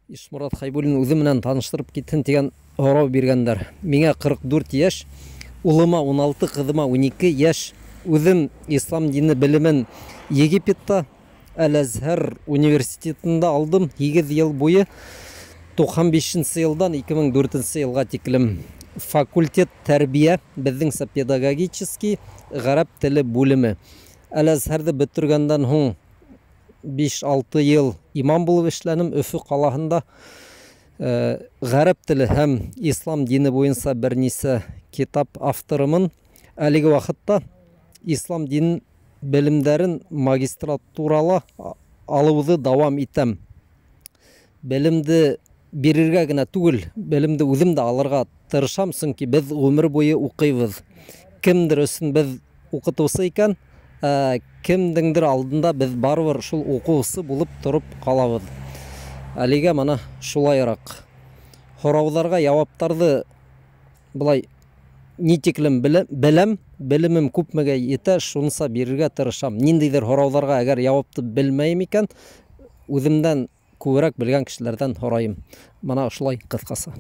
Ишморат Хәйбуллин үзе белән таныштырып китсен дигән сорау биргәннәр. Миңа 44 яшь, улыма 16, кызыма 12 яшь. Үзем ислам дине белемен Египетта Әл-Әзһәр университетында алдым 8 ел буе. 95 елдан 2004 елга тиклем. Факультет тәрбия, безнеңчә педагогический, гарәп теле бүлеме. Әл-Әзһәрне бетергәндән һуң 5-6 ел имам булып эшләнем Өфе каласында. Гарәп теле һәм ислам дине буенча берничә китап авторымын. Әлеге вакытта ислам дин белемдәрен магистратурала алуды дәвам итәм. Белемде бирергә генә түгел, белемде үзем дә алырга тырышам, чөнки без гомер буе укыйбыз. Кемдер өчен без укытучы икән, ә кемдеңдер алдында без барыбер шул укучы булып торып калабыз. Әлегә мана шулайрак. Сорауларга яуаптарды былай ни тиклем беләм, белемем күпмегә етә, шунса бирергә тырышам. Ниндидер сорауларга әгәр яуапты белмәйм икән, үземдән күбрәк белгән кешеләрдән сорайым. Мана шулай кыскасы.